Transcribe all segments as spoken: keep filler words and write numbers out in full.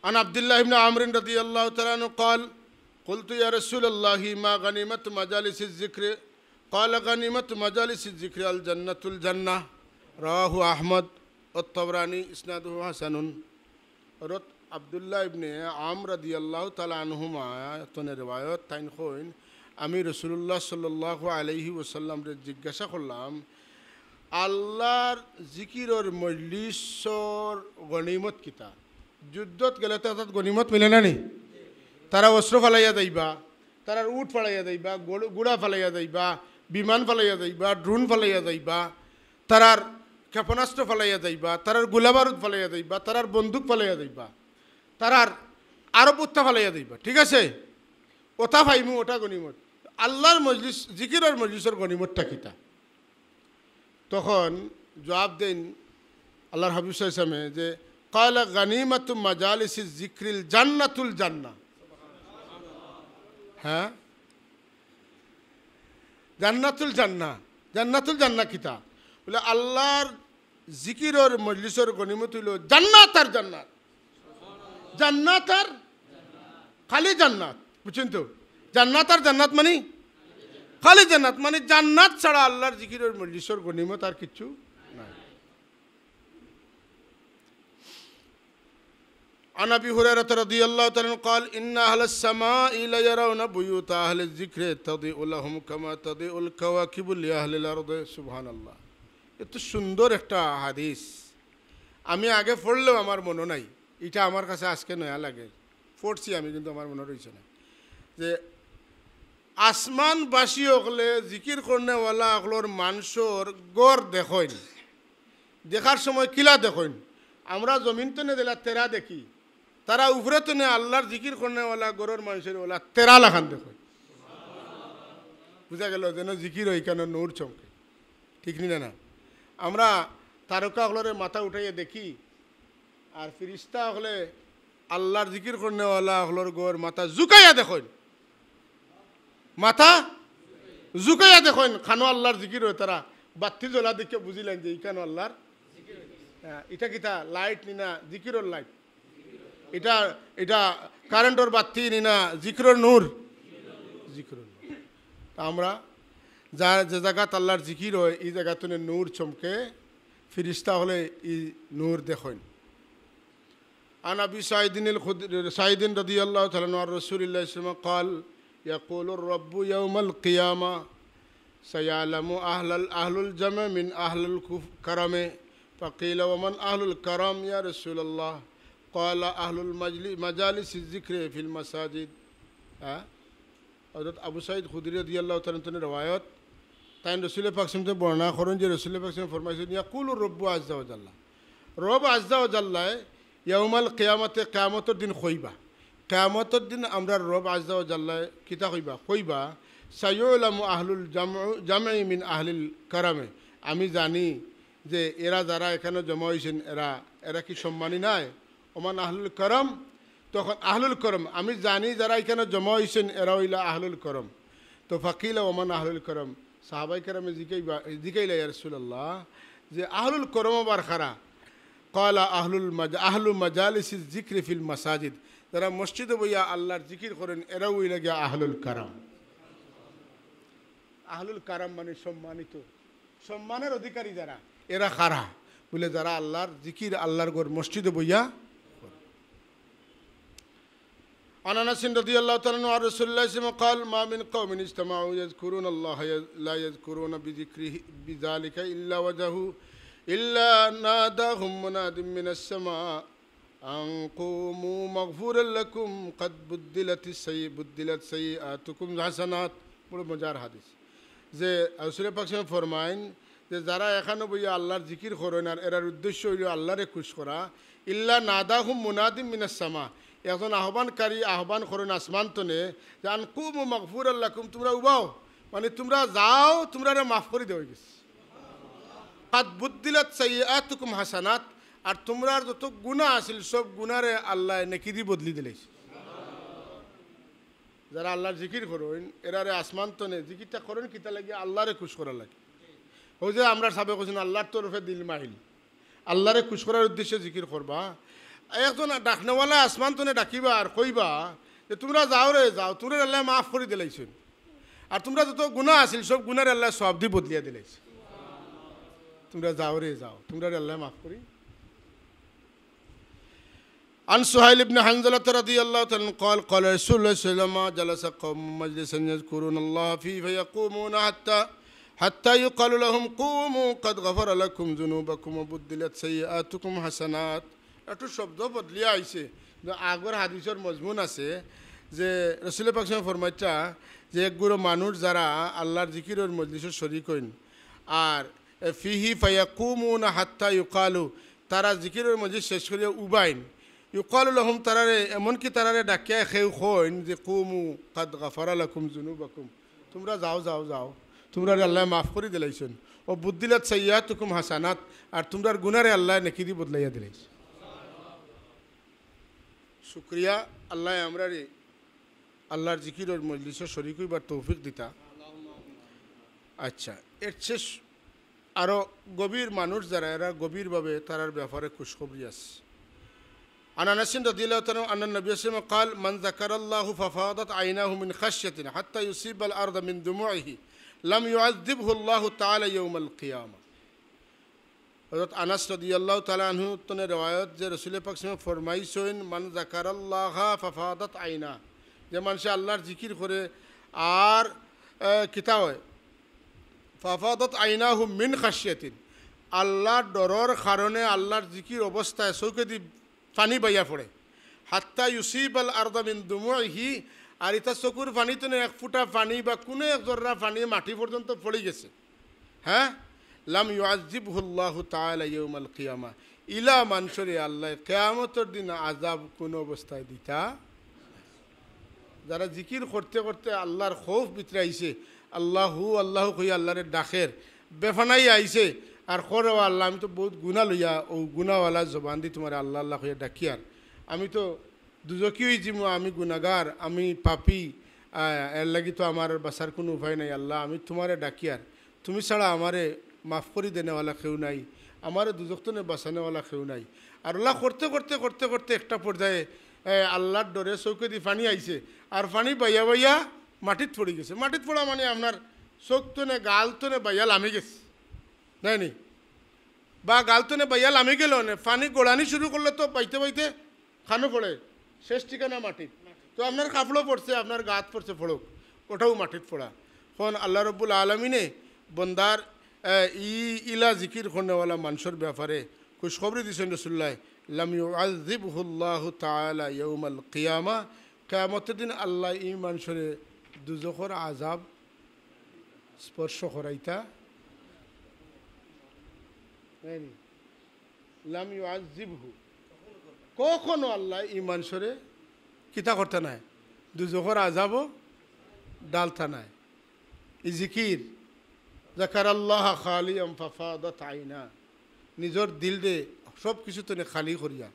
عن عبد الله بن عمرو رضي الله تعالى عنه قال: قلت يا رسول الله، ما غنيمة مجالس الذكر؟ قال: غنيمة مجالس الذكر الجنة الجنة. رواه أحمد والطبراني، إسناده حسن. হযরত আব্দুল্লাহ ইবনে আমর রাদিয়াল্লাহু তাআলা আনহুমা তনে রেওয়ায়ত, তাইন কইন, আমি রাসূলুল্লাহ সাল্লাল্লাহু আলাইহি ওয়াসাল্লামরে জিজ্ঞাসা করলাম, আল্লাহর জিকিরর মজলিসর গনিমত কিতা? যুদ্ধত গেলে তো অর্থাৎ গনিমত মিলে না নি? তারা অস্ত্র ফালাইয়া যাইবা, তারার উট ফালাইয়া যাইবা, গোড়-, ঘোড়া ফালাইয়া যাইবা, বিমান ফালাইয়া যাইবা, ড্রোন ফালাইয়া যাইবা, তারার ক্ষেপণাস্ত্র ফালাইয়া যাইবা, তারার গোলাবারুদ ফালাইয়া যাইবা, তারার বন্দুক ফালাইয়া যাইবা, তারার আরব উত্তা ফালাইয়া যাইবা, ঠিক আছে? ওটা পাইমু, ওটা গনিমত। আল্লাহর মজলিস, জিকিরর মজলিসর গনিমতটা কিতা? তখন জবাব দেন আল্লাহর হাবিব সাল্লাল্লাহু আলাইহি ওয়াসাল্লামে যে, "কালা গানিমাতু মাজালিসি জিকরিল জান্নাতুল জান্নাহ।" হ্যাঁ, জান্নাতুল জান্নাহ। জান্নাতুল জান্নাহ কিতা? বলে, আল্লাহর জিকিরর মজলিসর গনিমত হইল জান্নাত আর জান্নাত। জান্নাত আর খালি জান্নাত, বুঝছেন তো? জান্নাত আর জান্নাত মানে খালি জান্নাত, মানে জান্নাত ছাড়া আল্লাহর জিকিরর মজলিসর গনিমত আর কিচ্ছু নাই। عن أبي هريرة رضي الله تعالى عنه قال: إن أهل السماء ليرون بيوت أهل الذكر تضيء لهم كما تضيء الكواكب لأهل الأرض. সুবহানাল্লাহ। এত সুন্দর একটা হাদিস, আমি আগে পড়লেও আমার মনে নাই, এটা আমার কাছে আজকে নয়া লাগে। পড়ছি আমি, কিন্তু আমার মনে রইছে না যে আসমানবাসী অকলে জিকির করনেওয়ালা অকলর মানষর ঘর দেখইন, দেখার সময় কিলা দেখইন? আমরা জমিন তনে যেলা তেরা দেখি, তারা উপরে তনে আল্লাহর জিকির করনেওয়ালা ঘরর মানষর ওলা তেরা লাখান দেখইন। বুঝা গেল যেন জিকির অয় কেন নূর চমকে, ঠিক নি না? না, আমরা তারকা অকলরে মাথা উঠাইয়া দেখি, আর ফিরিস্তা অকলে আল্লাহর জিকির করনেওয়ালা অকলর ঘর মাথা ঝুকাইয়া দেখইন, মাথা ঝুকাইয়া দেখইন, খানো আল্লাহর জিকির অয়। তারা বাত্তি জ্বলা দেখে বুঝিলেন যে ইখানো আল্লাহর। হ্যাঁ, এটা কিতা? লাইট নি না, জিকিরর লাইট। এটা, এটা কারেন্টর বাত্তি নি না, জিকিরর নূর, জিকিরর নূর। তা আমরা যা, যে জাগাত আল্লাহর জিকির অয়, এই জাগাত তনে নূর চমকে, ফিরিস্তা অকলে ই নূর দেখইন। عن أبي سعيد الخدري، سعيد رضي الله تعالى عنه عن رسول الله صلى الله عليه وسلم قال: يقول الرب يوم القيامة: سيعلم أهل ال-، أهل الجمع من أهل الكرم. فقيل: ومن أهل الكرم يا رسول الله؟ قال: أهل المجل-، مجالس الذكر في المساجد. হ্যাঁ? হযরত আবু সাঈদ খুদরি রাদিয়াল্লাহু তাআলা আনহু তনে রেওয়ায়ত, তাইন রসুল পাক সাল্লাল্লাহু আলাইহি ওয়াসাল্লাম বর্ণনা করেন যে রসুল পাক সাল্লাল্লাহু আলাইহি ওয়াসাল্লাম ফরমাইছেন, ইয়াকুলুর রব্বু আজ্জা ওয়া জাল্লা, রব আজ্জা ওয়া জাল্লায় ইয়াউমাল কিয়ামতে, কিয়ামতর দিন কইবা, কিয়ামতর দিন আমরার রব আজ্জা ওয়া জাল্লায় কিতা কইবা? কইবা, সায়ুলামু আহলুল জামউ-, জামই মিন আহলিল কারামে, আমি জানি যে এরা যারা এখানো জমা অইছেন, এরা, এরা কি সম্মানী নায়? ওমান আহলুল করম, তখন আহলুল করম, আমি জানি যারা এখানো জমা অইছেন, এরা অইলা আহলুল করম। তো ফাকিলা ওমান আহলুল করম, সাহাবায়ে কেরামে জিকাইবা, জিকাইলা, ইয়া রাসূলুল্লাহ, যে আহলুল করম আবার কারা? ক্বালা আহলুল মাজ-, আহলু মাজালিসিজ যিকরি ফিল মাসাজিদ, যারা মসজিদো বইয়া আল্লাহর জিকির করেন, এরাউ অইলা গিয়া আহলুল করম। আহলুল কারাম মানে সম্মানিত, সম্মানের অধিকারী যারা, এরা কারা? বলে, যারা আল্লাহর জিকির, আল্লাহর ঘর মসজিদো বইয়া করে। عن أنس رضي الله تعالى عنه عن رسول الله صلى الله عليه وسلم قال: ما من قوم اجتمعوا يذكرون الله لا يذكرون بذكره، بذلك إلا وجهه، إلا ناداهم مناد من السماء أن قوموا مغفورا لكم قد بدلت السيئ-، بدلت سيئاتكم حسنات। বড় মজার হাদিস। যে রসুল পাক সাল্লাল্লাহু আলাইহি ওয়াসাল্লাম ফরমাইন যে যারা এখানো বইয়া আল্লাহর জিকির করেন আর এরার উদ্দেশ্য অইল আল্লাহরে খুশ করা, ইল্লা নাদাহুম মুনাদিম মিনাস সামা, একজন আহ্বানকারী আহ্বান করেন আসমান তনে যে আন কুমু মাগফুরাল লাকুম, তোমরা উবাও, মানে তোমরা যাও, তোমরারে মাফ করি দেওয়া অইগেছে। কাদ বুদ্দিলাত সাইয়্যাতুকুম হাসানাত, আর তোমরার যত গুনাহ আছিল সব গুনারে আল্লায় নেকি দি বদলি দিলাইছে। যারা আল্লাহর জিকির করইন, এরারে আসমান তনে জিকিরটা করইন কিতা লাগি? আল্লাহরে খুশ করার লাগি। অউ যে আমরার সাবে কইছইন, আল্লাহর তরফে দিল মাইল, আল্লাহরে খুশ করার উদ্দেশ্যে জিকির করবা। একজন ডাকনেওয়ালা আসমান তনে ডাকিবা আর কইবা যে, "তুমরা যাও রে যাও, তুমরারে আল্লায় মাফ করি দিলাইছইন। আর তুমরার যত গুনা আছিল, সব গুনারে আল্লায় সওয়াব দি বদলিয়া দিলাইছে। তুমরা যাও রে যাও, তুমরারে আল্লায় মাফ করি।" عن سهيل بن حنظلة رضي الله تعالى عنه قال: قال رسول الله صلى الله عليه وسلم: جلس قوم مجلسا يذكرون الله فيه فيقومون حتى، حتى يقال لهم: قوموا قد غفر لكم ذنوبكم وبدلت سيئاتكم حسنات. একটু শব্দ বদলিয়া আইছে, কিন্তু আগর হাদিসর মজমুন আছে যে রসুল পাক সাল্লাল্লাহু আলাইহি ওয়াসাল্লাম ফরমাইতা যে এক গুরু মানুষ যারা আল্লাহর জিকিরর মজলিসে শরিক অইন আর এ, فيه فيقومون حتى يقال, তারা জিকিরর মজলিস শেষ করিয়া উবাইন। يقال لهم, তারারে, এমনকি তারারে ডাকিয়া কেউ কইন যে, قوموا قد غفر لكم ذنوبكم, তুমরা যাও, যাও, যাও, তুমরারে আল্লায় মাফ করি দিলাইছইন। وبدلت سيئاتكم حسنات, আর তুমরার গুনারে আল্লায় নেকি দি বদলাইয়া দিলাইছইন। শুকরিয়া, আল্লায় আমরারে আল্লাহর জিকিরর মজলিসো শরিক অইবার তৌফিক দিতা। আচ্ছা, এর শেষ আরো গভীর মানুষ যারা, এরা গভীরভাবে তারার ব্যাপারে খুশখবরি আছে। عن أنس رضي الله تعالى عنه أن النبي صلى الله عليه وسلم قال: من ذكر الله ففاضت عيناه من خشية حتى يصيب الأرض من دموعه لم يعذبه الله تعالى يوم القيامة. হযরত আনাস রাদিয়াল্লাহু তাআলা আনহু তনে রেওয়ায়ত যে রসুল পাক সাল্লাল্লাহু আলাইহি ওয়াসাল্লাম ফরমাইছইন, من ذكر الله ففاضت عيناه, যে মানষে আল্লাহর জিকির করে আর, এ, কিতা অয়, ففاضت عيناه من خشية, আল্লাহর ডরর কারণে আল্লাহর জিকির অবস্থায় চউখেদি পানি বাইয়া পড়ে। حتى يصيب الأرض من دموعه, আর ইতা চকুর পানি তনে এক ফুটা পানি বা কুনু এক জর্রা পানি মাটি পর্যন্ত পড়ি গেছে, হ্যাঁ, لم يعذبه الله تعالى يوم القيامة, ইলা মানষরে আল্লায় কিয়ামতর দিন আযাব কুনু অবস্থায় দিতা। যারা জিকির করতে করতে আল্লাহর খৌফ ভিতরে আইছে, আল্লাহু আল্লাহু কইয়া আল্লাহরে ডাকের, বেফানাই আইছে, আর কর, "ও আল্লাহ, আমি তো বউত গুনা লইয়া, অউ গুনাওয়ালা জবান দি তুমারে আল্লাহ আল্লাহ কইয়া ডাকিয়ার। আমি তো দুজখি অইযিমু, আমি গুনাগার, আমি পাপী, আহ, এর লাগি তো আমার বাঁচার কুনু উপায় নাই। আল্লাহ, আমি তুমারে ডাকিয়ার, তুমি ছাড়া আমারে মাফ করি দেনেওয়ালা কেউ নাই, আমারে দুজখ তনে বাঁচানেওয়ালা কেউ নাই।" আর অলা করতে করতে করতে করতে একটা পর্যায়ে, এ, আল্লাহর ডরে চউখেদি পানি আইছে, আর পানি বাইয়া বাইয়া মাটিত পড়ি গেছে। মাটিত পড়া মানে আপনার চউখ তনে, গাল তনে বাইয়া লামি গেছে, নায়নি? বা গাল তনে বাইয়া লামি গেলে অনে, পানি গড়ানি শুরু করলে তো বাইতে বাইতে কানো পড়ে, শেষ ঠিকানা মাটিত। তো আপনার কাপড়ো পড়ছে, আপনার গাত পড়ছে, পড়ুক, ওটাও মাটিত পড়া। অখন আল্লাহ রব্বুল আলামিনে বন্দার, এ, ই, ইলা জিকির করনেওয়ালা মানষর ব্যাপারে খুশখবরি দিছইন রসুলুল্লায়, لم يعذبه الله تعالى يوم القيامة, কিয়ামতর দিন আল্লায় ই মানষরে দুজখর আযাব স্পর্শ করাইতা নায়নি। لم يعذبه, কখনো আল্লায় ই মানষরে কিতা করতা নায়, দুজখর আযাবো ডালতা নায়। ই জিকির, ذكر الله خاليا ففاضت عيناه, নিজর দিলরে সব কিছু তনে খালি করিয়া,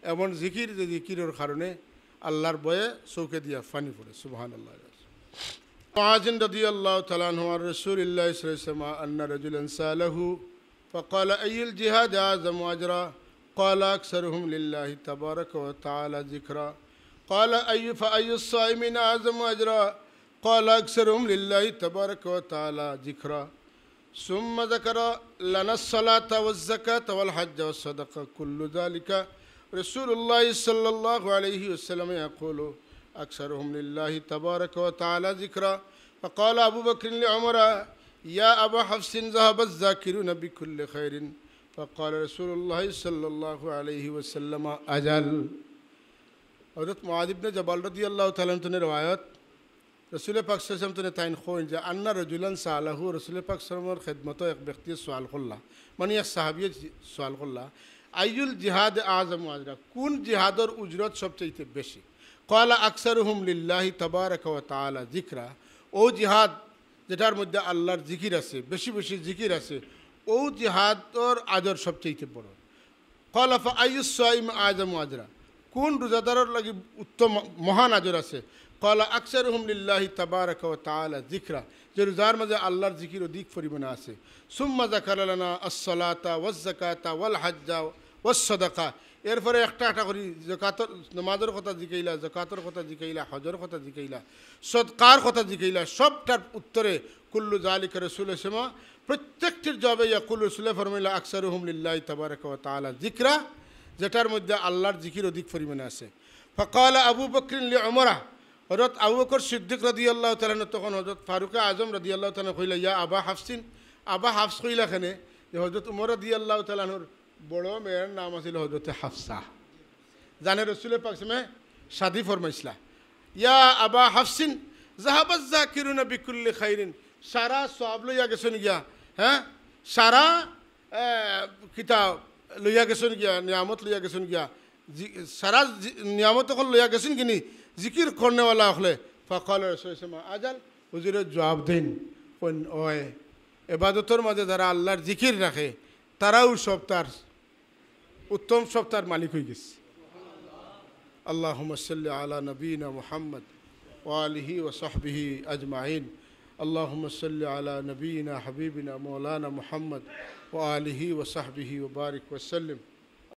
এমন জিকির যে জিকিরর কারণে আল্লাহর ভয়ে চউখেদিয়া পানি পড়ে। সুবহানাল্লাহ। معاذ رضي الله تعالى عنه عن رسول الله صلى الله عليه وسلم أن رجلا سأله فقال: أي الجهاد أعظم أجرا؟ قال: أكثرهم لله تبارك وتعالى ذكرا. قال: أي، فأي الصائمين أعظم أجرا؟ قال: أكثرهم لله تبارك وتعالى ذكرا. ثم ذكر لنا الصلاة والزكاة والحج والصدقة، كل ذلك رسول الله صلى الله عليه وسلم يقول: أكثرهم لله تبارك وتعالى ذكرا. فقال أبو بكر لعمر: يا أبا حفص، ذهب الذاكرون بكل خير. فقال رسول الله صلى الله عليه وسلم: أجل. হযরত মুআয ইবনে জাবাল রাদিয়াল্লাহু তাআলা আনহু তনে রেওয়ায়াত, রসুল পাক সাল্লাল্লাহু আলাইহি ওয়াসাল্লাম তনে তাইন কইন যে, أن رجلا سأله, রসুল পাক সাল্লাল্লাহু আলাইহি ওয়াসাল্লামর খেদমতো এক ব্যক্তিয়ে সওয়াল করলা, মানে এক সাহাবিয়ে জি-, সওয়াল করলা, أي الجهاد أعظم أجرا, কুন জিহাদর উজরত সবচাইতে বেশি? قال: أكثرهم لله تبارك وتعالى ذكرا. অউ জিহাদ যেটার মধ্যে আল্লাহর জিকির আছে, বেশি বেশি জিকির আছে, অউ জিহাদর আজর সবচাইতে বড়। قال: فأي الصائم أعظم أجرا, কুন রোজাদারর লাগি উত্তম মহান আজর আছে? قال: أكثرهم لله تبارك وتعالى ذكرا, যে রোজার মাঝে আল্লাহর জিকির অধিক পরিমাণে আছে। ثم ذكر لنا الصلاة والزكاة والحج والصدقة. এরপরে একটা একটা করি জাকাতর, নামাজর কথা জিকাইলা, জাকাতর কথা জিকাইলা, হজর কথা জিকাইলা, সদকার কথা জিকাইলা, সবটার উত্তরে কুল্লু জালিকা রসুল ইসলাম, প্রত্যেকটির জবাবে ইয়াকুল রসুলে ফরমাইলা আকসারুহুম লিল্লাহি তাবারাকা ওয়া তাআলা জিকরা, যেটার মধ্যে আল্লাহর জিকির অধিক পরিমাণে আছে। ফাকালা আবু বকরিন লি উমরা, হযরত আবু বকর সিদ্দিক রাদিয়াল্লাহু তাআলা আনহু তখন হযরত ফারুকে আজম রাদিয়াল্লাহু তাআলা আনহু কইলা, ইয়া আবা হাফসিন, আবা হাফস কইলা কেনে? যে হযরত উমর রাদিয়াল্লাহু তাআলা আনহুর বড় মেয়ের নাম আছিল হযরতে হাফসা। জানে রসুলে পাক সামে শাদি ফরমাইছিলা। ইয়া আবা হাফসিন, জাহাবাজ জাকিরুনা বিকুল্লি খাইরিন, সারা সওয়াব লইয়া গেছইন গিয়া, হ্যাঁ, সারা, এ, কিতা লইয়া গেছইন গিয়া, নিয়ামত লইয়া গেছইন গিয়া, জি-, সারা জি-, নিয়ামত অকল লইয়া গেছইন গিনি, জিকির করনেওয়ালা অকলে। ফাকাল রাসূল সাল্লাল্লাহু আলাইহি ওয়াসাল্লাম, আজাল, হুজুরে জবাব দেইন, কইন, অয়, এবাদতর মাঝে যারা আল্লাহর জিকির রাখে, তারাও সব তার উত্তম সত্তার মালিক হয়ে গেছে। আল্লাহুম্মা সাল্লি আলা নবীনা মুহাম্মদ ওয়া আলিহি ওয়া সাহবিহি আজমাইন। আল্লাহুম্মা সাল্লি আলা নবীনা হাবিবিনা মাওলানা মুহাম্মদ ওয়া আলিহি ওয়া সাহবিহি ওয়া বারিক ওয়া সাল্লিম।